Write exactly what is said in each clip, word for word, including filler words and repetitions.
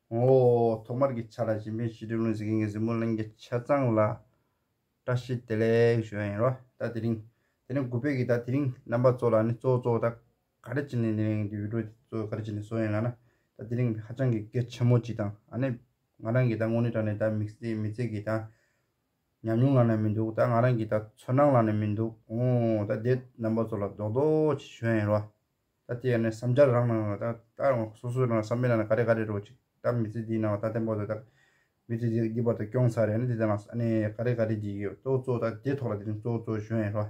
ཨོ། ཐོག་མར་གྱི་ཆ་ལ་གཞན་ཕན་ཞི་བདེ་ལུང་ཟེར་མཁན་གྱི་གཟིགས་མོ་ལྷན་རྒྱས་ཆ་ཚང་ལ་བཀྲ་ཤིས་བདེ་ལེགས་ཞུ་ཡ་ཡིན་རོ། ད་དེ་རིང་དེ་རིང་དགུ་པའི་གི་ད་དེ་རིང་རྣམ་པ་ཚོ་ལ་ནི་གཙོ་བོ་གཙོ་བོ་ད་ག་རེ་བྱས་ནས་དེ་རིང་འདི་བི་ཌིའོ་དེ་གཙོ་བོ་ག་རེ་བྱས་ནས་བཟོ་ཡིན་ལབ་ན། ད་དེ་རིང་ཧ་ཅང་གི་གལ་ཆེན་མོ་ཅིག་དང་ཨ་ནི་ང་རང་གི་ད་དངོས་གནས་དྲང་གནས་ད་མི་ཚེ་མི་ཚེ་གི་ད་ཉམས་མྱོང་ལབ་ན་མི་འདུག་ད་ང་རང་གི་ད་ཚོར་སྣང་ལབ་ན་མི་འདུག་ཨོ་ད་དེ་རྣམ་པ་ཚོ་ལ་རྡོག་རྡོག་ཅིག་ཞུ་ཡ་ཡིན་རོ། ད་དེ་ཡང་ནས་བསམ་འཆར་རང་ནང་ལ་ད་ད་སོ་སོའི་ནང་བསམ་པའི་ནང་ལ་ག་རེ་ག་རེ་རོ་ཅིག་ད་མི་ཚེ་འདིའི་ནང་ལ་ད་བརྟན་པོ་ད་ད་མི་ཚེ་འདི་འདི་བར་དུ་སྐྱོང་ཚར་རེད་ནི་དེ་ནང་ཨ་ནི་ག་རེ་ག་རེ་འདི་ཡོད་གཙོ་བོ་གཙོ་བོ་ད་དེ་ཐོག་ལ་དེ་རིང་གཙོ་བོ་གཙོ་བོ་ཞུ་ཡ་ཡིན་རོ།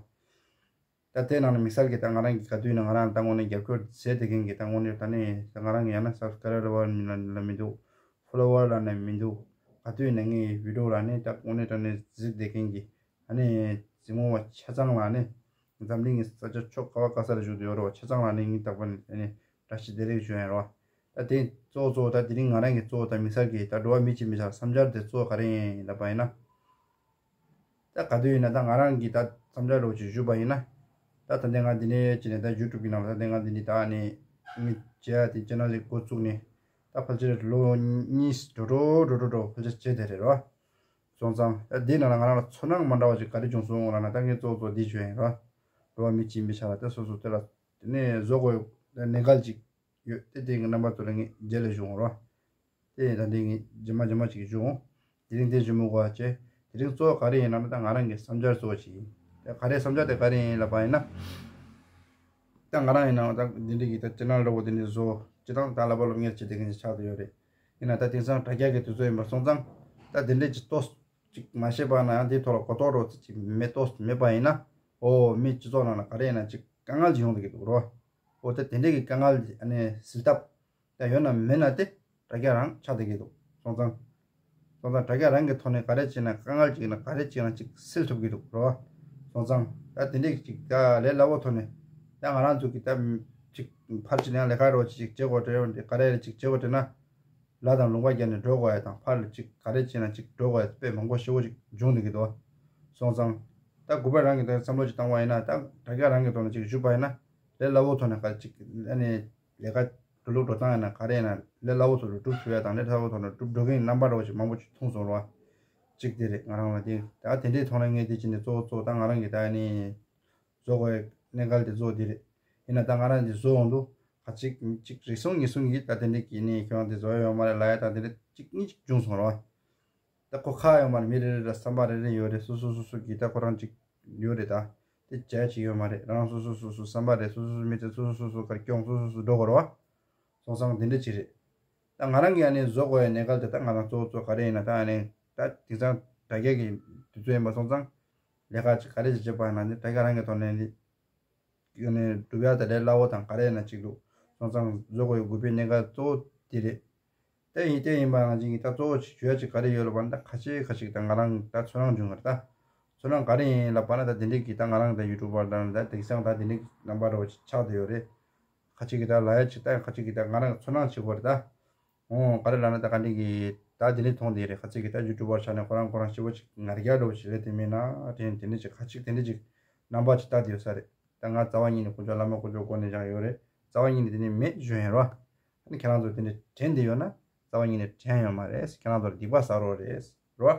ད་དེ་ནང་ལ་དམིགས་བསལ་གྱི་ད་ང་རང་གི་ག་དུས་ཡིན་ན་ང་རང་ད་དངོས་གནས་རྒྱབ་སྐྱོར་མཛད་བསྡད་མཁན་གྱི་ད་དངོས་གནས་ད་ནི་ད་ང་རང་གི་ཡང་ན་སབ་སི་ཀ་རའི་བར་ལ་མི་འདུག་ཕོ་ལོ་ཝར་ལབ་ན་མི་འདུག་ག་དུས་ཡིན་ན་ངའི་བི་ཌིའོ་ལ་ནི་ད་དངོས་གནས་དྲང་གནས་གཟིགས་བསྡད་མཁན་གྱི་ཨ་ནི་གཟིགས་མོ་བ་ཆ་ཚང་ལ་ནི་འཛམ་གླིང་གི་ས་ཆ་ཕྱོགས་ག་བ་ག་ས་ལ་བཞུགས་བསྡད་ཡོད་རེད་བ། ཆ་ཚང་ལ་ནི་ངའི་དག་པ་ནི་ཨ་ནི་བཀྲ་ཤིས་བདེ་ལེགས་ཞུ་ཡ་ཡིན་རེད་བ། ད་དེ་གཙོ་བོ་གཙོ་བོ་ད་དེ་རིང་ང་རང་གི་གཙོ་བོ་ད་དམིགས་བསལ་གྱི་ད་འགྲོ་བ་མི་གཅིག་མི་ཆགས་བསམ་འཆར་དེ་གཙོ་བོ་ག་རེ་ཡིན་ལབ་པ་ཡིན་ན། ད་ག་དུས་ཡིན་ན་ད་ང་རང་གིས་ད་བསམ་འཆར་རོགས་ཅིག་ཞུས་པ་ཡིན་ན། ད་ད་ལྟ་ང་འདི་ནས་ཅི་ནས་ད་ཡུ་ཊུབ་ཀྱི་ནང་ལ་ད་ལྟ་ང་འདི་ནས་ད་ནས་མི་བྱས་ཏེ་ཅི་ན་ཅིག་འགོ་བཙུགས་ནས་ད་ཕལ་ཆེར་ལོ་གཉིས་འགྲོ་འགྲོ་འགྲོ་འགྲོ་འགྲོ་ཕལ་ཆེར་བྱས་དེ་རེད་རོ། སོང་ཙང་ད་འདི་ནང་ལ་ང་རང་ལ་ཚོར་སྣང་མ་འདྲ་བ་ཅིག་ག་རེ་བྱུང་སོང་ལབ་ན་ད་ངས་གཙོ་བོ་གཙོ་བོ་འདི་བྱས་ཡིན་རོ། འགྲོ་བ་མི་གཅིག་མི་ཆགས་ལ་ད་སོ་སོ་དེ་ལ་དེ་ནས་བཟོ་དགོས་ཡོད་ད་གནས་འགལ་ཅིག་ཡོད་དེ་དེ་གི་རྣམ་པ་ཚོ་ལ་ངས་རྗེས་ལ་ཞུ་འོང་རོ། དེ་ཡིན་ད་འདི་ངས་རྗེས་མ་རྗེས་མ་ཅིག་ཞུ་འོང་། དེ་རིང་དེ་ཞུ་མི་དགོས་པ་བྱས། དེ་རིང་གཙོ་བོ་ག་རེ་ཡིན་ལབ་ན་ད་ང་རང་གི་བསམ་འཆར་གཙོ་བོ་ཅིག་ཡིན། ད་ག་རེ་བསམ་འཆར་དེ་ག་རེ་ཡིན་ལབ་པ་ཡིན་ན། ད་ང་རང་ཡིན་ནའང་ད་འདི་འདྲ་གི་ད་ཅི་ན་ལོ་གོ་དེ་འདྲ་བཟོ་སྤྱི་བཏང་ད་ལབ་པ་སློབ་གཉེར་བྱེད་དེ་གི་ཆགས་བསྡད་ཡོད་རེད། ཡིན་ན་ད་དེང་སང་དྲ་རྒྱ་གི་དུས་ཚོད་ཡིན་པ་སོང་ཙང་ད་དེ་འདྲ་ཅིག་ཏོག་ཅིག་མ་ཤེས་པ་ན་ཡང་དེའི་ཐོག་ལ་གོ་རྟོགས་རོགས་ཅིག་མེད་ཏོག་མེད་པ་ཡིན་ན། ཨོ་མི་སྤྱི་ཚོགས་ནང་ལ་ག་རེ་ཡིན་ན་ཅིག་དཀའ་ངལ་ཅིག་ཡོང་བསྡད་ཀྱི་འདུག་རོ། ཨོ་ད་དེ་འདྲ་གི་དཀའ་ངལ་ཨ་ནི་སེལ་ཐབས་ད་ཡོད་ན་མེད་ན་དེ་དྲ་རྒྱ་རང་ཆགས་བསྡད་ཀྱི་འདུག་སོང་ཙང་། སོང་ཙང་དྲ་རྒྱ་རང་གི་ཐོག་ནས་ག་རེ་བྱས་ན་དཀའ་ངལ་ཅིག་ན་ག་རེ་བྱས་ན་ཅིག་སེལ་ཐུབ་ཀྱི་འདུག་རོ། སོང་ཙང་ད་དེ་འདྲས་ཅིག་ད་ལས་སླ་བོ་ཐོག་ནས་ད་ང་རང་ཚོ་གི་ད་ཅིག་ཕར་ཅིག་ནས་ལས་ཀ་རོགས་ཅིག་བྱེད་དགོས་དྲན་ག་རེ་ཅིག་བྱེད་དགོས་དྲན་ན་ལ་དང་ལུང་པ་བརྒྱབ་ནས་འགྲོ་དགོས་ཡ་དང་ཕར་ལ་ཅིག་ག་རེ་བྱས་ན་ཅིག་འགྲོ་དགོས་ཡ་དཔེ་མང་པོ་ཞེ་པོ་ཅིག་འབྱུང་བསྡད་ཀྱི་འདུག་སོང་ཙང་ད་དགུ་པ་རང་གི་ད་བསམ་བློ་ཅིག་བཏང་བ་ཡིན་ན་ད་དྲ་རྒྱ་རང་གི་ཐོག་ནས་ཅིག་ཞུས་པ་ཡིན་ན་ལས་སླ་བོ་ཐོག་ནས་ག་ཅིག་ཨ་ནི་ལས་ཀ་འགྲོ་ལུགས་འགྲོ་སྟངས་ཡིན་ན་ག་རེ་ཡིན་ན་ལས་སླ་བོ་ཐོག་ཏུ་སྒྲུབ་ཐུབ་ཡ་དང་ལས་སླ་བོ་ཐོག་ནས་སྒྲུབ་འགྲོ་མཁན་རྣམ་པ་འདྲ་བོ་ཞིག་མང་པོ་ཞིག་མཐོང་སོང་རོ། གཅིག་དེ་རེད་ང་རང་ལ་དེ་ད་དེ་འདྲའི་ཐོག་ནས་ངས་དེ་ཅི་ནས་གཙོ་བོ་གཙོ་བོ་ད་ང་རང་གི་ད་ནི་བཟོ་དགོས་གནས་འགལ་དེ་གཙོ་བོ་དེ་རེད། ཡིན་ན་ད་ང་རང་དེ་བཟོ་ཡོང་དུས་ཁ་ཅིག་གཅིག་རེ་ཟུང་གཉིས་ཟུང་གིས་ད་དེ་འདྲའི་གི་ནི་ཁྱོད་རང་དེ་བཟོ་ཡ་ཡོད་མ་རེད་ལབ་ཡ་ད་དེ་འདྲ་གཅིག་གཉིས་ཅིག་བྱུང་སོང་རོ། ད་ཁོ་ཁ་ཡོད་མ་རེད། མི་རེ་རེ་ལ་བསམ་པ་རེ་རེ་ཡོད་རེད། སོ་སོ་སོ་སོ་གི་ད་ཁོ་རང་ཅིག་ཡོད་རེད། ད་དེ་བྱས་ཅིག་ཡོད་མ་རེད། རང་སོ་སོ་སོ་སོ་བསམ་པ་རེད། སོ་སོ་སོ་མི་ཚེ་སོ་སོ་སོ་སོ་གར་སྐྱོང་སོ་སོ་སོ་འགྲོ་དགོས་རེད་བ། སོང་ཙང་དེ་འདྲ་ཅིག་རེད། ད་ང་རང་གིས་ཨ་ནི་བཟོ་དགོས་ཡ་གནས་འགལ་དེ་ད་ང་རང་གཙོ་བོ་གཙོ་ག་རེ་ཡིན་ན་ད་ཨ་ནི་ད་དེང་སང་དྲ་རྒྱ་གི་དུས་ཚོད་ཡིན་པ་སོང་ཙང་ལས་ཀ་ཅིག་ག་རེ་ཅིག་བྱེད་པ་ཡིན་ན་ནི་དྲ་རྒྱ་རང་གི་ཐོག་ནས་ནི་ཨ་ནི་སྒྲུབ་ཡ་ད་ལས་སླ་བོ་དང་ག་རེ་ཡིན་ན་ཅིག་འདུག་སོང་ཙང་བཟོ་དགོས་ཡ་དགོས་པའི་གནས་འགལ་གཙོ་བོ་དེ་རེད། དེ་ཡིན་དེ་ཡིན་པ་ང་ཅིག་གིས་ད་གཙོ་བོ་ཞུ་ཡ་ཅིག་ག་རེ་ཡོད་ལབ་པ་ན་ད་ཁ་ཤས་ཁ་ཅིག་ད་ང་རང་ད་ཚོར་སྣང་བྱུང་བ་རེད། ད་ཚོར་སྣང་ག་རེ་ཡིན་ལབ་པ་ན་ད་དེ་འདྲས་ཀྱི་ད་ང་རང་ད་ཡུ་ཊུབ་པར་དང་ད་དེང་སང་ད་དེ་འདྲས་རྣམ་པ་འདྲ་བོ་ཅིག་ཆགས་བསྡད་ཡོད་རེད། ཁ་ཅིག་གིས་ད་ལབ་ཡ་ཅིག་ད་ཁ་ཅིག་གིས་ད་ང་རང་ཚོར་སྣང་བྱེད་དགོས་རེད་ད། ཨོ་ག་རེ་ལབ་ན་ད་ག་འདྲས་ཀྱི་ད་དེ་འདྲས་མཐོང་བསྡད་རེད། ཁ་ཅིག་གིས་ད་ཡུ་ཊུབ་པར་ཆགས་ནས་ཁོ་རང་ཁོ་རང་ཞེ་པོ་ཅིག་ང་རྒྱལ་འདྲ་བོ་ཅིག་སླེབས་བསྡད་མེད་ན་དྲན། དེ་འདྲས་ཅིག་ཁ་ཅིག་དེ་འདྲས་ཅིག་རྣམ་པ་ཅིག་ལྟ་བསྡད་ཡོད་ས་རེད། ད་ང་རྩ་བ་ཉིད་ནས་དཀོན་མཆོག་བླ་མ་དཀོན་མཆོག་མགོ་ནས་བཞག་ཡོད་རེད། རྩ་བ་ཉིད་ནས་དེ་ནས་མེད་ཞུ་ཡིན་རོ། ཨ་ནི་ཁྱེད་རང་ཚོ་དེ་འདྲ་དྲན་བསྡད་ཡོད་ན་རྩ་བ་ཉིད་ནས་དྲན་ཡོད་མ་རེད། ཁྱེད་རང་ཚོར་སྡིག་པ་བསགས་རོགས་རེད་རོ།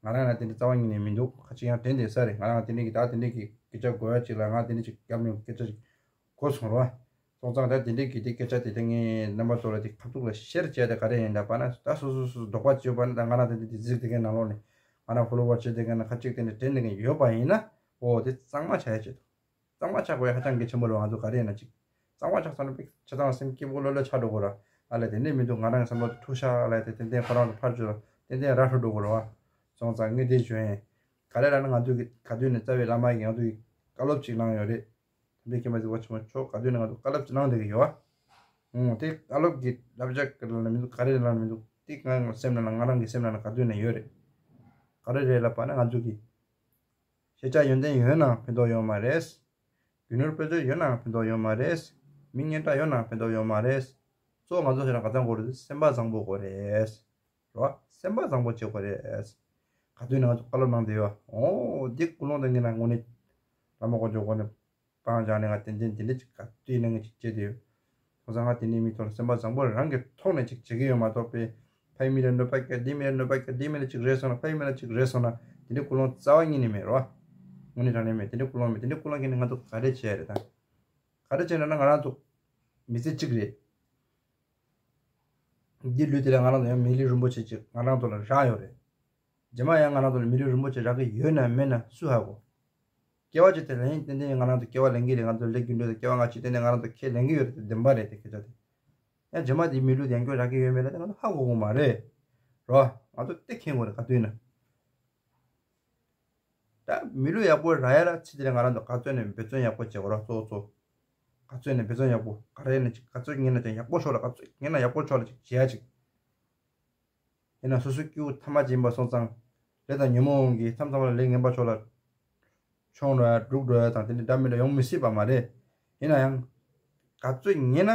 ང་རང་ལ་དེ་འདྲ་རྩ་བ་ཉིད་ནས་མི་འདུག་ཁ་ཅིག་ཡང་དྲན་བསྡད་ས་རེད། ང་རང་དེ་འདྲ་གི་ད་དེ་འདྲ་གི་སྐད་ཆ་གོ་ཡ་ཅིག་ལ་ང་དེ་འདྲ་ཅིག་སྐྱབས་མེད་སྐད་ཆ་ཅིག་གོ་སོང་རོ། སོང་ཙང་ད་དེ་འདྲ་གི་དེ་སྐད་ཆ་དེ་དེ་ངས་རྣམ་པ་ཚོ་ལ་དེ་ཁ་ཐུག་ལ་ཤེར་བྱས་ཏེ་ག་རེ་ཡིན་ད་པ་ན་ད་སོ་སོ་སོ་སོ་དོགས་པ་བྱས་པ་ན་ད་ང་རང་དེ་འདྲ་དེ་གཟིགས་དེ་གའི་ནང་ལོགས་ནས་ང་རང་ཕོ་ལོ་ཝར་བྱས་དེ་གའི་ན་ཁ་ཅིག་དེ་འདྲ་དྲན་དེ་གའི་ཡོད་པ་ཡིན་ན་ཨོ་དེ་གཙང་མ་ཆགས་ཡ་ཆེད་དུ། གཙང་མ་ཆགས་དགོས་ཡ་ཧ་ཅང་གི་ཆེན་པོ་རེད། ང་ཚོ་ག་རེ་ཡིན་ན་ཅིག་གཙང་མ་ཆགས་སོང་ན་པིག་ཆ་ཚང་སེམས་སྐྱིད་པོ་ལོ་ལོ་ཆགས་འགྲོ་དགོས་ར། ཨ་ལས་དེ་འདྲས་མི་འདུག་ང་རང་གི་བསམ་བློ་དེ་འཁྲུག་ཤག་ལས་དེ་ཏན་ཏན་ཁོ་རང་དུ་ཕར་ཚུར་ཏན་ཏན་ར་འཕྲོད་འགྲོ་དགོས་ར་བ། སོང་ཙང་ངས་དེ་ཞུ་ཡིན། ག་རེ་ལབ་ན་ང་ཚོ་གི་ག་དུས་ནས་རྩ་བའི་བླ་མ་གིས་ང་ཚོ་གི་བཀའ་སློབ་ཅིག་གནང་ཡོད་རེད། དམ་པའི་མཁྱེན་པ་གཟིགས་པ་ཆེན་པོ་མཆོག་ག་དུས་ནས་ང་ཚོ་བཀའ་སློབ་ཅིག་གནང་བསྡད་ཀྱི་ཡོད་བ། ཨོ་དེ་བཀའ་སློབ་ཀྱི་བསླབ་བྱ་ལ་མི་འདུག་ག་རེ་ལ་མི་འདུག་དེ་ང་སེམས་ནང་ལ་ང་རང་གི་སེམས་ནང་ལ་ག་དུས་ནས་ཡོད་རེད། ག་རེ་རེད་ལབ་པ་ན་ང་ཚོ་གི་ཤེས་བྱ་ཡོན་ཏན་ཡོད་ནའང་ཕན་ཐོགས་ཡོད་མ་རེད། རྒྱུ་ནོར་དཔལ་འབྱོར་ཡོད་ནའང་ཕན་ཐོགས་ཡོད་མ་རེད། མི་སྙན་གྲགས་ཡོད་ནའང་ཕན་ཐོགས་ཡོད་མ་རེད། གཙོ་བོ་ང་ཚོ་ཤེས་ན་ག་ཚང་དགོས་རེད། སེམས་པ་བཟང་པོ་དགོས་རེད། རོ། སེམས་པ་བཟང་པོ་བྱེད་དགོས་རེད། ག་དུས་ནས་ང་ཚོ་བཀའ་སློབ་གནང་བསྡད་ཡོད། ཨོ་འདི་ཀུན་སློང་དང་ངེད་ལ་དངོས་གནས་བླ་མ་དཀོན་མཆོག་དགོངས་ནས་སྤང་བྱས་ནས་ང་ཏན་ཏན་དེ་འདྲ་ཅིག་ག་དུས་ནས་ང་ཅིག་བྱེད་བསྡད་ཡོད། ཁོང་ཚང་ང་དེ་ནས་མི་ཐོག་ལ་སེམས་པ་བཟང་པོ་རང་གི་ཐོག་ནས་ཅིག་བྱེད་ཀྱི་ཡོད་མ་གཏོགས་པའི་ཕ་ཡི་མི་ལ་གནོད་པ་བསྐྱལ་འདི་མི་ལ་གནོད་པ་བསྐྱལ་འདི་མི་ལ་ཅིག་རེད་སོང་ན་ཕ་ཡི་མི་ལ་ཅིག་རེད་སོང་ན་དེ་འདྲའི་ཀུན་སློང་རྩ་བ་ཉིད་ནས་མེད་རོ། དངོས་གནས་དྲང་གནས་མེད་དེ་འདྲའི་ཀུན་སློང་མེད་དེ་འདྲའི་ཀུན་སློང་གིས་ནི་ང་ཚོ་ག་རེ་བྱས་རེད་ད། ག་རེ་བྱས་ན་ན་ང་རང་ཚོ་མི་ཚེ་གཅིག་རེད། འདི་ལུས་དེ་ལ་ང་རང་ཚོ་ཡང་མི་ལུས་རིན་པོ་ཆེ་ཅིག་ང་རང་ཚོ་ལ་རག་ཡོད་རེད། རྗེས་མ་ཡང་ང་རང་ཚོ་ལ་མི་ལུས་རིན་པོ་ཆེ་རག་གི་ཡོད་ན་མེད་ན་སུ་ཧ་གོ། སྐྱེ་བ་གཅིག་དེ་ལ་ཡིན་ཏན་ཏན་ང་རང་ཚོ་སྐྱེ་བ་ལེན་གྱི་རེད། ང་ཚོ་ལས་རྒྱུ་འབྲས་དང་སྐྱེ་བ་སྔ་ཕྱི་ཏན་ཏན་ང་རང་ཚོ་ཁས་ལེན་གྱི་ཡོད་རེད་དེ་བདེན་པ་རེད་དེ་སྐད་ཆ་དེ། ཡང་རྗེས་མ་དེ་མི་ལུས་དེ་ཡང་སྐྱོ་རག་གི་ཡོད་མེད་ལ་དེ་ང་ཚོ་ཧ་གོ་གི་མ་རེད། རོ། ང་ཚོ་དེ་མཁྱེན་དགོས་རེད་ག་དུས་ན། ད་མི་ལུས་ཡག་པོ་རག་ཡ་ལ་ཚེ་འདི་ལ་ང་རང་ཚོ་ག་ཚོད་ནས་འབད་བརྩོན་ཡག་པོ་བྱེད་དགོས་ར་གཙོ་བོ་གཙོ། ག་ཚོད་ནས་འབད་བརྩོན་ཡག་པོ་ག་རེ་ནས་ཅིག་ག་ཚོད་ངན་ན་ཅང་ཡག་པོ་ཕྱོགས་ལ་ག་ཚོད་ངན་ན་ཡག་པོ་ཕྱོགས་ལ་ཅིག་བྱེད་ཡ་ཅིག་ཡིན་ན་སོ་སོའི་སྐྱེ་བོ་ཐ་མ་ཅིག་ཡིན་པ་སོང་ཙང་ལས་དང་ཉོན་མོངས་ཀྱིས་མཚམས་མཚམས་ལ་ལས་ངན་པ་ཕྱོགས་ལ་མཆོང་འགྲོ་ཡ་སྒྲུག་འགྲོ་ཡ་དང་དེ་འདྲ་འདྲ་མི་འདྲ་ཡོང་མི་སྲིད་པ་མ་རེད། ཡིན་ན་ཡང་ག་ཚོད་ངན་ན་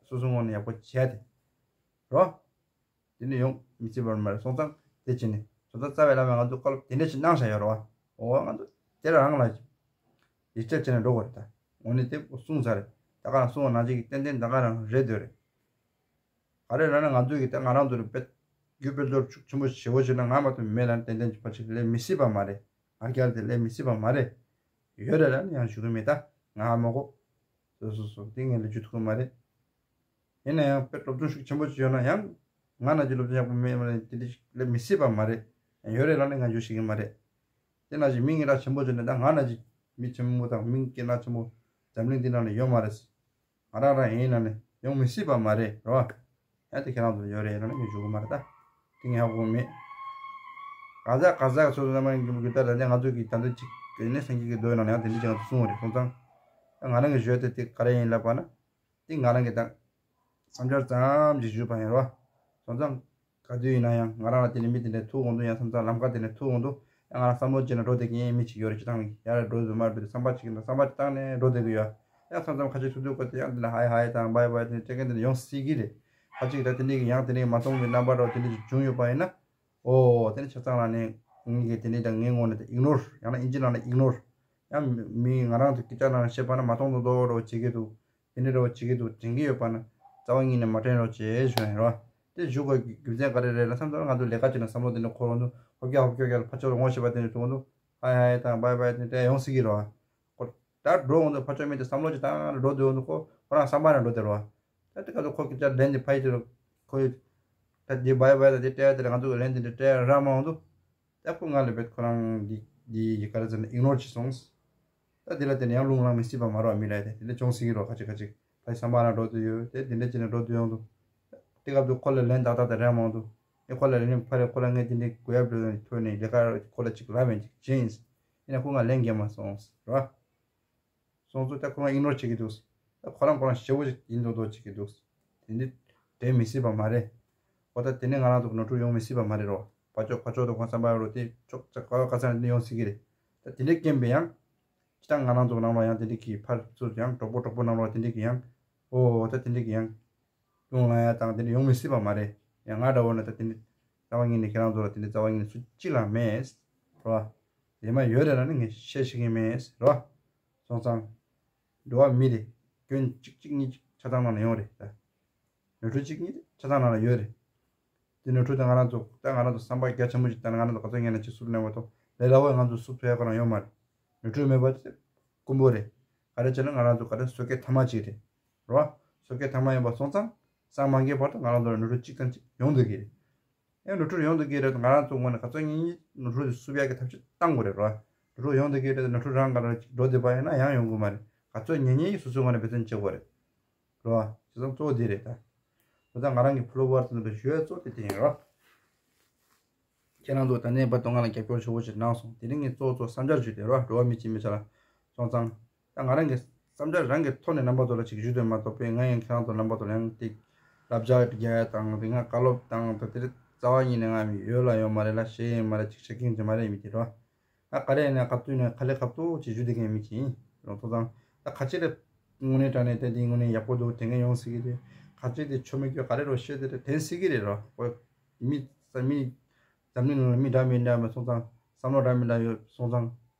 སོ་སོའི་ངོས་ནས་ཡག་པོ་བྱས་ཏེ་རོ། དེ་འདྲ་ཡོང་མི་སྲིད་པ་མ་རེད་སོང་ཙང་དེ་བྱས་ནས་སོ་ཙང་རྩ་བའི་བླ་མས་ང་ཚོ་བཀའ་སློབ་དེ་འདྲ་ཞིག་གནང་བཞག་ཡོད་རེད་བ། འོ་ང་ཚོ་དེ་རང་ལ་ཡིད་ཆེས་བྱས་ནས་འགྲོ་དགོས་རེད་ད། འོ་ནི་དེ་གསུངས་ཚར་རེད། ད་ག་རང་གསུངས་པ་ནང་བཞིན་གྱི་ཏན་ཏན་ད་ག་རང་རེད་འདོད་རེད། ག་རེ་ལབ་ན་ང་ཚོས་ཀྱི་ད་ང་རང་ཚོ་ལ་དཔེ་རྒྱུ་དཔེ་ཚོར་ཤུགས་ཆེན་པོ་ཞེ་བོ་བྱུང་ན་ང་མ་གཏོགས་མེད་ལ་ཏན་ཏན་གྱི་ཕར་ཕྱིན་ལས་མི་སྲིད་པ་མ་རེད། ང་རྒྱལ་དེ་ལས་མི་སྲིད་པ་མ་རེད། ཡོད་རེད་ལ་ནི་ཡང་ཞུ་གི་མེད་ད། ང་ཧ་མ་གོ། སོ་སོ་སོ་དེ་ངས་ལས་རྒྱུ་ཐུབ་གི་མ་རེད། ཡིན་ན་ཡང་དཔེ་སློབ་སྦྱོང་ཤུགས་ཆེན་པོ་ཅིག་ཡོད་ན་ཡང་ང་ན་གྱི་སློབ་སྦྱོང་ཡག་པོ་མེད་མ་རེད་དེ་འདྲ་ཞིག་ལས་མི་སྲིད་པ་མ་རེད། ཡང་ཡོད་རེད་ལ་ནི་ང་ཞུ་ཤེས་གི་མ་རེད། དེ་ནང་བཞིན་མི་ངན་གྲགས་ཆེན་པོ་བྱུང་ནས་ད་ང་ན་གྱི་མི་ཆེན་མོ་དང་མི་སྐད་གྲགས་ཆེན་པོ་འཛམ་གླིང་འདི་ནང་ནས་ཡོད་མ་རེད། ང་རང་རང་ཡིན་ན་ནི་ཡོང་མི་སྲིད་པ་མ་རེད་རོ། ཡང་དེ་ཁྱེད་རང་ཚོ་ཡོད་རེད་ལ་ནི་ངས་ཞུ་གི་མ་རེད་ད། དེ་ངས་ཧ་གོ་མེད། ག་ཟག་ག་ཟག་ཚོ་ཚོ་རྣམ་པ་ཡིན་གྱི་མི་གི་ད་ད་ནི་ང་ཚོ་གི་ད་འདི་ཅིག་གི་ནི་སེང་གེ་གི་རྡོ་ཡི་ནང་ནས་ཡང་དེ་འདྲི་ཅིག་ང་ཚོ་གསུང་བ་རེད་སོང་ཙང་། ད་ང་རང་གི་ཞོལ་དེ་དེ་ག་རེ་ཡིན་ལབ་པ་ན། དེ་ང་རང་གི་ད། བསམ་འཆར་ཙམ་ཅིག་ཞུས་པ་ཡིན་རོ། སོང་ཙང་། ག་དུས་ཡིན་ན་ཡང་ང་རང་ལ་དེ་ནས་མི་དེ་འདྲ་ཐུག་འོང་དུས་ཡང་བསམ་ཚང་ལམ་ཁ་དེ་ནས་ཐུག་འོང་དུས་ཡང་ང་རང་བསམ་བློ་བྱས་ནས་འགྲོ་བསྡད་ཀྱི་ཡིན་མི་གཅིག་ཡོད་རེད་སྤྱི་བཏང་གི་ཡ་རེད་འགྲོ་དུས་མ་འགྲོ་དུས་བསམ་པ་གཅིག་ཡིན་ན་བསམ་པ་གཅིག་བཏང་ནས་འགྲོ་བསྡད་ཀྱི་ཡོད། ཡང་མཚམས་མཚམས་ཁ་ཤས་ཐུག་དུས་ཀོ་དེ་ཡང་དེ་ནས་ཧའི་ཧའི་དང་བྷའི་བྷའི་དེ་ནས་སྤྲད་མཁན་དེ་ནས་ཡོང་སྲིད་ཀྱི་རེད། ཁ་ཅིག་ད་དེ་འདྲའི་གི་ཡང་དེ་འདྲའི་མ་མཐོང་བའི་རྣམ་པ་འདྲ་བོ་དེ་འདྲ་ཅིག་བྱུང་ཡོད་པ་ཡིན་ན། ཨོ་དེ་ནས་ཆ་ཚང་ལ་ནས་ངེད་ཀྱི་དེ་འདྲའི་དང་ངའི་ངོ་ནས་ད་ཨིག་ནོར་ཡང་ན་ཨིན་ཇི་ནང་ནས་ཨིག་ནོར། ཡང་མི་ང་རང་ཚོ་སྐད་ཆ་ནང་བཤད་པ་ན་མ་མཐོང་མཐོང་མཐོང་འདྲ་བོ་བྱེད་ཀྱི་འདུག་དེ་འདྲ་འདྲ་བོ་བྱེད་ཀྱི་འདུག་དྲན་གྱི་ཡོད་པ་ན་རྩ་བ་ཉིད་ནས་མ་དྲན་རོགས་བྱེད་ཞུ་ཡིན་རོ། དེ་ཞུ་དགོས་ཀྱི་རྒྱུ་མཚན་ག་རེ་རེད་ལ་བསམ་ཚོར་ང་ཚོ་ལས་ཀ་བྱེད་ན་བསམ་བློ་དེ་འདྲ་འཁོར་འོང་དུས་ཧོབ་རྒྱག་ཧོབ་རྒྱག་རྒྱག་ལ་ཕར་ཕྱོགས་ལ་ངོ་ཤེས་པ་དེ་འདྲ་ཐུག་འོང་དུས་ཧའི་ཧའི་དང་བྷའི་བྷའི་དེ་འདྲ་ཡོང་སྲིད་ཀྱི་རེད་བ། ཁོ་ད་འགྲོ་འོང་དུས་ཕར་ཕྱོགས་མི་དེ་བསམ་བློ་ཅིག་བཏང་ལ་འགྲོ་འདོད་འོང་དུས་ཁོ་ཁོ་རང་བསམ་པ་ནང་འགྲོ་བསྡད་རེད་བ། ད་དེ་ག་ཚོད་ཁོ་སྐད་ཆ་ལན་དེ་ཕ་ཡི་དེ་ལ་ཁོ་ཡི་ད་དེ་བྷའི་བྷའི་ད་དེ་སྤྲད་དེ་ལ་ང་ཚོ་གི་ལན་དེ་འདྲ་སྤྲད་རག་མ་འོང་དུས། ད་ཁོ་ང་ལ་བེད་ཁོ་རང་འདི་འདི་ཡི་ག་རེ་ཟེར་ན་ཨིག་ནོར་བྱས་སོང་། ད་དེ་ལ་དེ་ནས་ཡང་རླུང་ལངས་མི་སྲིད་པ་མ་རེད་བ། མི་ལ་དེ་དེ་འདྲ་བྱུང་སྲིད་ཀྱི་རེད་ཁ་ཅིག་ཁ་ཅིག་ཕ་ཡི་བསམ་པ་ན་འགྲོ་དུ་ཡོད་དེ་དེ་འདྲ་བྱས་ནས་འགྲོ་དུ་ཡོང་དུས། དེ་སྐབས་དུ་ཁོ་ལ་ལན་ཏག་ཏག་དེ་རག་མ་འོང་དུས། ཨེ་ཁོ་ལ་ལན་ཕ་རེ་ཁོ་ལ་ངས་དེ་འདྲའི་དགོས་ཡབ་འགྲོ་ཐོས་ནས་ལས་ཀ་ཁོ་ལ་ཅིག་ལབ་ཡིན་ཅིག་བྱས་ཡིན། ཡིན་ན་ཁོ་ང་ལན་རྒྱག་མ་སོང་རེད་བ། སོང་ཙང་ད་ཁོ་རང་ཨིག་ནོར་བྱེད་ཀྱི་འདུག་ད་ཁོ་རང་ཁོ་རང་ཞེ་བོ་ཞིག་ཡིན་མདོག་མདོག་བྱེད་ཀྱི་འདུག་དེ་འདི་དྲན་མི་སྲིད་པ་མ་རེད། ཨོ་ད་དེ་ནས་ང་རང་ཚོ་ནོར་འཁྲུལ་ཡོང་མི་སྲིད་པ་མ་རེད་རོ། ཕར་ཕྱོགས་ཕར་ཕྱོགས་དང་གང་འཚམ་པ་རོ་དེ་ཕྱོགས་ཆ་ག་བ་ག་ས་ནས་འདི་ཡོང་སྲིད་ཀྱི་རེད། ད་དེ་འདྲའི་རྐྱེན་པས་ཡང་། སྤྱི་བཏང་ང་རང་ཚོ་ནང་ལ་ཡང་དེ་འདྲའི་གི་ཕར་ཚུར་ཡང་གྲོགས་པོ་གྲོགས་པོ་ནང་ལ་དེ་འདྲའི་གི་ཡང་། ཨོ་ད་དེ་འདྲའི་གི་ཡང་། རླུང་ལངས་ཡ་དང་དེ་འདྲ་ཡོང་མི་སྲིད་པ་མ་རེད། ཡང་ང་འདྲ་བོ་ན་ད་དེ་འདྲ་རྩ་བ་ཉིད་ནས་ཁྱེད་རང་ཚོ་ལ་དེ་འདྲ་རྩ་བ་ཉིད་ནས་སུ་གཅིག་ལ་མེད། རེད་བ། དེ་མ་ཡོད་རེད་ལ་ནི་ངས་བཤད་ཤེས་ཀྱི་མེད་རེད་བ། སོང་ཙང་། འགྲོ་བ་མི་རེད། སྐྱོན་གཅིག་གཅིག་གཉིས་གཅིག་ཆ་ཚང་ནང་ལ་ཡོང་རེད་ད། ནོར་འཁྲུལ་གཅིག་གཉིས་ཆ་ཚང་ནང་ལ་ཡོད་རེད། དེ་ནོར་འཁྲུལ་དེ་ང་རང་ཚོ་ད་ང་རང་ཚོ་བསམ་པ་རྒྱ་ཆེན་པོ་ཞིག་བཏང་ན་ང་རང་ཚོ་ག་ཚོད་ངན་ན་ཅིག་བསུབ་ནས་མ་གཏོགས་ལས་སླ་བོ་ང་ཚོ་བསུབ་ཐུབ་ཡ་ག་རང་ཡོད་མ་རེད། ནོར་འཁྲུལ་མེད་པ་དེ་དཀོན་པོ་རེད། ག་རེ་བྱས་ན་ང་རང་ཚོ་ག་རེ་བཟོད་སྐལ་ཐ་མ་ཅིག་རེད། རེད་བ། བཟོད་སྐལ་ཐ་མ་ཡིན་པ་སོང་ཙང་སང་མ་འགྱེལ་བར་དུ་ང་རང་ཚོ་ལ་ནོར་འཁྲུལ་གཅིག་ཙམ་ཅིག་ཡོང་སྡོད་ཀྱི་རེད། ཡང་ནོར་འཁྲུལ་ཡོང་སྡོད་ཀྱི་རེད། ང་རང་ཚོ་ངོས་ནས་ག་ཚོད་ཉིན་ཉིན་ནོར་འཁྲུལ་དེ་བསུབ་ཡག་གི་ཐབས་ཤེས་བཏང་དགོས་རེད་རོ། ནོར་འཁྲུལ་ཡོང་སྡོད་ཀྱི་རེད། ནོར་འཁྲུལ་རང་ག་རེ་འགྲོ་བསྡད་པ་ཡིན་ན་ཡང་ཡོང་གི་མ་རེད། ག་ཚོད་ཉིན་ཉིན་སོ་སོའི་ངོས་ནས་འབད་བརྩོན་བྱེད་དགོས་རེད། རོ། བྱས་ཙང་གཙོ་བོ་དེ་རེད་ད། འོ་ད་ང་རང་གི་ཕོ་ལོ་ཝར་ཚོ་ནང་ལ་ཞུ་ཡ་གཙོ་བོ་དེ་དེ་ཡིན་རོ། ཁྱེད་རང་ཚོ་ད་ནས་བར་དུ་ང་ལ་རྒྱབ་སྐྱོར་ཞེ་པོ་ཞིག་གནང་སོང་། དེ་རིང་ངས་གཙོ་བོ་གཙོ་བསམ་འཆར་ཞུས་ཏེ་རོ། འགྲོ་བ་མི་གཅིག་མི་ཆ་ལ་སོང་ཙང་། ད་ང་རང་གི་བསམ་འཆར་རང་གི་ཐོག་ནས་རྣམ་པ་ཚོ་ལ་ཅིག་ཞུས་དོན་མ་གཏོགས་པས་ང་ཡང་ཁྱེད་རང་ཚོ་རྣམ་པ་ཚོ་ལ་ཡང་ཏིག་བསླབ་བྱ་རྒྱག་ཡ་དང་དེ་སྔ་བཀའ་སློབ་དང་ད་དེ་རྩ་བ་ཉིད་ནས་ང་ཡོད་ལ་ཡོད་མ་རེད་ལ་ཤེས་ཡིན་མ་རེད་ཅིག་བྱེད་མཁན་ཅིག་མ་རེད་མི་དེ་རོ། ང་ག་རེ་ཡིན་ན་ག་དུས་ནས་ག་ལེ་ག་ཏུ་ཅིག་ཞུ་བསྡད་མཁན་མི་ཅིག་ཡིན་རོ། ཐོག་ཙང་ད་ཁ་ཅིག་ལ་དངོས་གནས་དྲང་གནས་དེ་འདི་དངོས་གནས་ཡག་པོ་འདུག་དྲན་མཁན་ཡོང་སྲིད་ཀྱི་རེད། ཁ་ཅིག་དེ་ཆོ་མེད་སྐྱོ་ག་རེ་རོ་ཤོད་དེ་རེད་དྲན་སྲིད་ཀྱི་རེད་རོ། ཁོ་མི་ས་མི་འཛམ་གླིང་ནང་ལ་མི་འདྲ་མི་འདྲ་མ་སོང་ཙང་བསམ་བློ་འདྲ་མི་འདྲ་ཡོད་སོང་ཙང་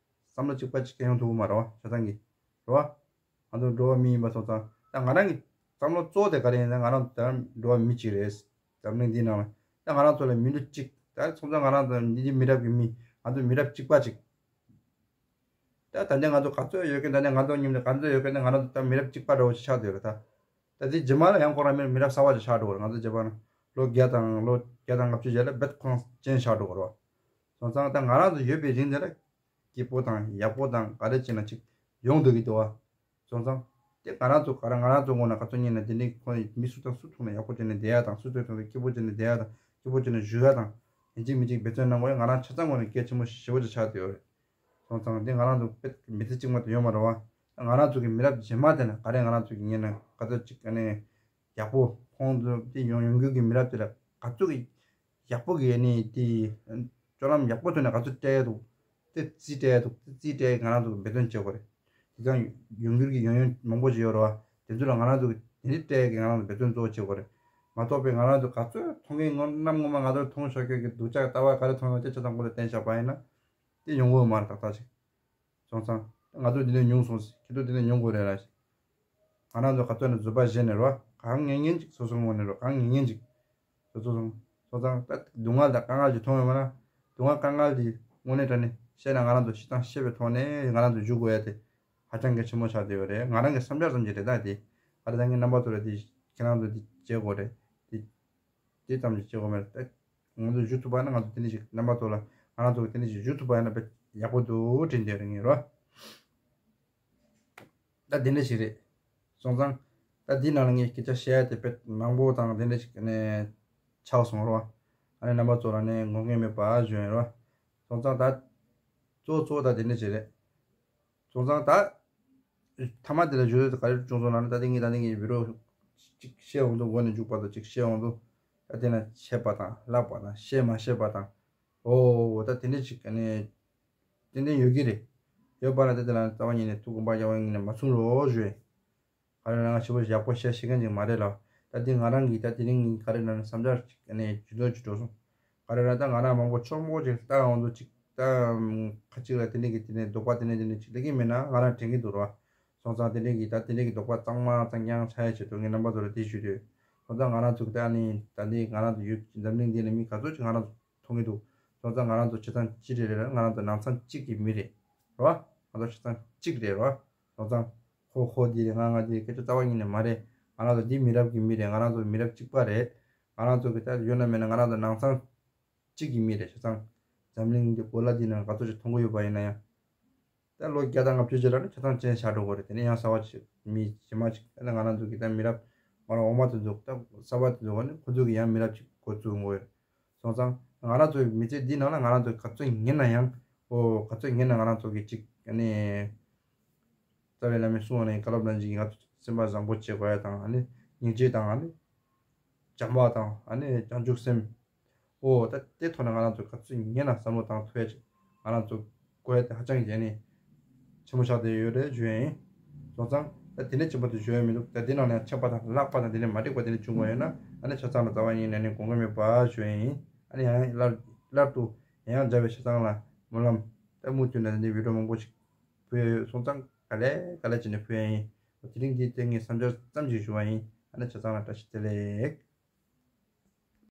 བསམ་བློ་གཅིག་པ་གཅིག་རྐྱང་ཡོང་ཐུབ་ཀྱི་མ་རེད་བ། ཆ་ཚང་གི་རེད་བ། ང་ཚོ་འགྲོ་བ་མི་ཡིན་པ་སོང་ཙང་ད་ང་རང་གི་ བསམ་བློ་གཙོ་བོ་དེ་ག་རེ་ཡིན་ན། ང་རང་ཚོ་ད་འགྲོ་བ་མི་གཅིག་རེད། འཛམ་གླིང་འདི་ནང་ལ་ད་ང་རང་ཚོ་ལ་མི་འདུ་གཅིག་ད་སོང་ཙང་ང་རང་ཚོ་འདི་འདི་མི་རབས་ཀྱི་མི་ང་ཚོ་མི་རབས་གཅིག་པ་གཅིག་ད་ད་ནས་ང་ཚོ་ག་ཚོད་ཡོད་མཁན། ད་ནས་ང་ཚོ་མཉམ་དུ་ག་ཚོད་ཡོད་མཁན། ད་ང་རང་ཚོ་ད་མི་རབས་གཅིག་པ་འདྲ་བོ་ཞིག་ཆགས་བསྡད་ཡོད་རེད་ད། ད་དེ་རྗེས་མ་ལ་ཡང་ཁོ་རང་མི་མི་རབས་གསར་བ་ཞིག་ཆགས་འགྲོ་བ་རེད། ང་ཚོ་རྗེས་མ་ལ་ལོ་བརྒྱ་དང་ལོ་བརྒྱ་དང་ལྔ་བཅུ་ཞིག་ལ་རྦད་ཁོང་ཅན་ཆགས་འགྲོ་བ་རེད། སོང་ཙང་ད་ང་རང་ཚོ་ཡོད་པའི་རིང་དེ་ལ་སྐྱིད་པོ་དང་ཡག་པོ་དང་ག་རེ་བྱས་ན་ཅིག་ཡོང་འདོད་ཀྱི་འདུག་བ། སོང་ཙང་། དེ་ང་རང་ཚོ་ག་རེ་ང་རང་ཚོ་ངོས་ནས་ག་ཚོད་ཉན་ན་དེ་འདྲའི་ཁོ་མི་སུ་དང་སུ་ཐུག་ན་ཡག་པོ་བྱས་ནས་བསྡད་ཡ་དང་། སུ་ཐུག་ན་སྐྱིད་པོ་བྱས་ནས་བསྡད་ཡ་དང་། སྐྱིད་པོ་བྱས་ནས་བཞུགས་ཡ་དང་། ཡིན་གཅིག་མིན་གཅིག་འབད་བརྩོན་གནང་དགོས་ཡ་ང་རང་ཆ་ཚང་ངོས་ནས་གལ་ཆེན་པོ་ཞེ་པོ་ཅིག་ཆགས་བསྡད་ཡོད་རེད། སོང་ཙང་དེ་ང་རང་ཚོ་དཔེ་མི་ཚེ་གཅིག་མ་གཏོགས་ཡོད་མ་རེད་བ། ང་རང་ཚོ་གི་མི་རབས་རྗེས་མ་དེ་ན་ག་རེ་ང་རང་ཚོ་གི་ཉན་ན་ག་ཚོད་ཅིག་ཨ་ནི་ཡག་པོ་ཁོང་ཚོ་དེ་ཡོང་ཡོང་རྒྱུ་གི་མི་རབས་དེ་ལ་ག་ཚོད་ཀྱི་ཡག་པོ་གི་ཨ་ནི་དེ་སྤྱོད་ལམ་ཡག་པོ་ཐོག་ནས་ག་ཚོད་སྤྲད་ཡ་འདུག་དེ་རྩིས་སྤྲད་ཡ་འདུག་དེ་རྩིས་སྤྲད་ཡ་ང་རང་ཚོ་གི་འབད་བརྩོན་བྱེད་དགོས་རེད། དེ་ཙང་ཡོང་འགྱུར་གྱི་ཡོང་ཡོང་མང་པོ་ཞིག་ཡོད་རེད་བ། དེ་ཚོ་ལ་ང་རང་ཚོ་གི་དེ་འདྲའི་སྤྲད་ཡ་གི་ང་རང་ཚོ་འབད་བརྩོན་གཙོ་བོ་བྱེད་དགོས་རེད། མ་གཏོགས་པའི་ང་རང་ཚོ་ག་ཚོད་མཐོང་གི་ངོ་གནམ་ངོ་མ་ང་ཚོར་མཐོང་ཤོར་མཁན་གྱི་སྡུག་ཅག་ལྟ་བ་ག་རེ་མཐོང་ཡོང་དེ་ཆ་ཚང་ཁོ་ལ་བསྟན་བཞག་པ་ཡིན་ན། དེ་ཡོང་གི་ཡོད་མ་རེད་ཏག་ཏག་ཅིག་སོང་ཙང་། ང་ཚོ་འདི་ནས་མྱོང་སོང་ཟེར། ཁྱེད་ཚོ་འདི་ནས་མྱོང་དགོས་རེད་ར། ང་རང་ཚོ་ག་ཚོད་ནས་བཟོད་པ་བཞེས་ནས་རོ། གང་ངན་ངན་ཅིག་སོ་སོ་ངོས་ནས་རོ། གང་ངན་ངན་ཅིག་སོ་སོ་སོང་། སོང་ཙང་ད་སྡུག་བསྔལ་དང་དཀའ་ངལ་ཅིག་མཐོང་ཡོད་མ་ན། སྡུག་བསྔལ་དཀའ་ངལ་དེ་དངོས་གནས་དྲང་གནས་བཤད་ན་ང་རང་ཚོ་ཤི་སྟངས་ཤེས་པའི་ཐོག་ནས་ང་རང་ཚོ་བཞུགས་དགོས་ཡ་དེ་ཧ་ཅང་གི་ཆེན་མོ་ཆགས་བསྡད་ཡོད་རེད། ང་རང་གི་བསམ་འཆར་ཙམ་ཅིག་རེད་ད་དེ། ཨ་རེ་ད་ངས་རྣམ་པ་ཚོ་ལ་དེ་ཁྱེད་རང་ཚོ་དེ་བྱེད་དགོས་རེད་དེ། དེ་ཙམ་ཞིག་བྱེད་དགོས་མེད་ད། ང་ཚོ་བཞུགས་ཐུབ་པ་ན་ང་ཚོ་དེ་འདྲ་ཞིག་རྣམ་པ་ཚོ་ལ་ང་རང་ཚོ་གི་དེ་འདྲ་ཞིག་བཞུགས་ཐུབ་པ་ཡིན་ན་དཔེ་ཡག་པོ་འདུག་དྲན་བསྡད་རེད་ངེས་རོ། ད་དེ་འདྲ་ཞིག་རེད། སོང་ཙང་། ད་འདི་ནང་ལ་ངས་སྐད་ཆ་བཤད་ཡ་དེ་དཔེ་མང་པོ་དང་དེ་འདྲ་ཞིག་ནས་ཆགས་སོང་རོ། ཨ་ནི་རྣམ་པ་ཚོ་ལ་ནས་ངོ་ངེས་མེད་པ་ཞུ་ཡིན་རོ། སོང་ཙང་ད། གཙོ་བོ་གཙོ་བོ་ད་དེ་འདྲ་ཞིག་རེད། སོང་ཙང་ད། མཐའ་མ་དེ་ལ་ཞུ་འདོད་དེ་ག་རེ་བྱུང་སོང་ལབ་ན། ད་ལྟ་ངས་ད་ལྟ་ངས་བི་ཌིའོ་ཅིག་བཤད་འོང་དུས་མགོ་ནས་མཇུག་བར་དུ་ཅིག་བཤད་འོང་དུས། ད་དེ་ན་ཆད་པ་དང་བརླག་པ་དང་བཤད་མ་ཤེས་པ་དང་། ཨོ་ད་དེ་འདྲ་ཅིག་ཨ་ནི། ཏན་ཏན་ཡོད་ཀྱི་རེད། ཡོད་པ་ལ་ད་དེ་ལ་རྩ་བ་ཉིད་ནས་ཐུགས་དགོངས་པ་རྒྱ་བ་ཉིད་ནས་མ་ཚོམས་རོགས་ཞུ། ག་རེ་ན་ང་ཞེ་པོ་ཡག་པོ་བཤད་ཤེས་མཁན་ཅིག་མ་རེད་ལ། ད་དེ་ང་རང་གིས་ད་དེ་རིང་ག་རེ་ན་བསམ་འཆར་ཅིག་ཨ་ནི་ཇུས་འདོན་ཅིག་འགྲོ་སོང་། ག་རེ་ན་ད་ང་རང་མང་པོ་ཕྱོགས་མང་པོ་ཅིག་ལྟ་འོང་དུས་ཅིག་ད་ཁ་ཅིག་ལ་དེ་འདྲ་གི་དེ་ནས་དོགས་པ་དེ་འདྲ་དེ་འདྲ་ཅིག་སླེབས་ཀྱི་མེད་ན་ང་རང་དྲན་གྱི་འདུག་ར། སོང་ཙང་དེ་འདྲ་གི་ད་དེ་འདྲ་གི་དོགས་པ་གཙང་མ་གཙང་རྐྱང་ཆགས་ཡ་ཆེད་དུ་ངས་རྣམ་པ་ཚོ་ལ་དེ་ཞུ་འདོད། སོང་ཙང་ང་རང་ཚོ་ད་ནི་ད་ནི་ང་རང་ཚོ་ཡུལ་འཛམ་གླིང་འདི་ལ་མི་ག་ཚོད་ཅིག་ང་རང་ཚོ་མཐོང་གི་འདུག་སོང་ཙང་ང་རང་ཚོ་བྱས་ཙང་གཅིག་རེད་རེད། ང་རང་ཚོ་ནང་ཚང་གཅིག་གི་མི་རེད་རོ། ང་ཚོ་བྱས་ཙང་གཅིག་རེད་རོ། སོང་ཙང་ཁོ་ཁོ་འདི་རེད། ང་ང་འདི་རེད། སྐད་ཆ་རྩ་བ་ཉིད་ནས་མ་རེད། ང་རང་ཚོ་འདི་མི་རབས་ཀྱི་མི་རེད། ང་རང་ཚོ་མི་རབས་གཅིག་པ་རེད། ང་རང་ཚོ་གི་ད་ཡོད་ན་མེད་ན་ང་རང་ཚོ་ནང་ཚང་གཅིག་གི་མི་རེད། བྱས་ཙང་འཛམ་གླིང་འདི་གོ་ལ་འདི་ནང་ག་ཚོད་ཅིག་མཐོང་གི་ཡོད་པ་ཡིན་ན་ཡང་། ད་ལོ་བརྒྱ་དང་ལྔ་བཅུ་ཅིག་ལ་ནི་ཆ་ཚང་ཅན་བཞག་འགྲོ་གི་རེད། དེ་ནས་ཡང་གསར་བ་ཅིག་མི་རྗེས་མ་ཅིག་ད་ང་རང་ཚོ་གི་ད་མི་རབས་ང་རང་འོག་མ་དེ་ཚོ་ད་གསར་བ་དེ་ཚོ་ག་ནི་ཁོ་ཚོ་གི་ཡང་མི་རབས་ཅིག་འགོ་བཙུགས་འགོ་ཡོད། སོང་ཙང་ང་རང་ཚོའི་མི་ཚེ་འདི་ནང་ལ་ང་རང་ཚོ་ག་ཚོད་ཉན་ན་ཡང་། ཨོ་ག་ཚོད་ཉན་ན་ང་རང་ཚོ་གི་ཅིག་ཨ་ནི། རྩ་བའི་བླ་མའི་གསུང་བ་ནས་བཀའ་སློབ་ནང་བཞིན་ང་ཚོ་སེམས་པ་བཟང་པོ་བྱེད་དགོས་ཡ་དང་ཨ་ནི། སྙིང་རྗེ་དང་ཨ་ནི། བྱམས་པ་དང་ཨ་ནི་བྱང་ཆུབ་སེམས། ཨོ་ད་དེ་ཐོག་ནས་ང་རང་ཚོ་ག་ཚོད་ཉན་ན་བསམ་བློ་བཏང་ཐུབ་ཡ་ཅིག་ང་རང་ཚོ་དགོས་ཡ་དེ་ཧ་ཅང་གི་ཨ་ནི། ཆེན་པོ་ཆགས་བསྡད་ཡོད་རེད་ཞུ་ཡ་ཡིན། སོང་ཙང་ད་དེ་ནས་ཆེན་པོ་དེ་ཞུ་ཡ་མི་འདུག་ད་དེ་ནང་ནས་ཆད་པ་དང་བརླག་པ་དང་དེ་ནས་མ་འགྲིག་པ་དེ་འདྲ་བྱུང་བ་ཡོད་ན་ཨ་ནི་ཆ་ཚང་ལ་རྩ་བ་ཉིད་ནས་ནི་དགོངས་ཀྱི་མེད་པ་ཞུ་ཡ་ཡིན། ཨ་ནི་ཡང་སླར་སླར་དུ་ཡང་མཇལ་བའི་ཆ་ཚང་ལ་སྨོན་ལམ། ད་མུ་མཐུད་ནས་འདི་བི་ཌིའོ་མང་པོ་ཞིག་ཕུལ་ཡ་ཡོད། སོང་ཙང་ག་ལེ་ག་ལེ་བྱས་ནས་ཕུལ་ཡ་ཡིན། དེ་རིང་འདིའི་སྟེང་ངས་བསམ་འཆར་ཙམ་ཞིག་ཞུ་བ་ཡིན། ཨ་ནི་ཆ་ཚང་ལ་བཀྲ་ཤིས་བདེ་ལེགས།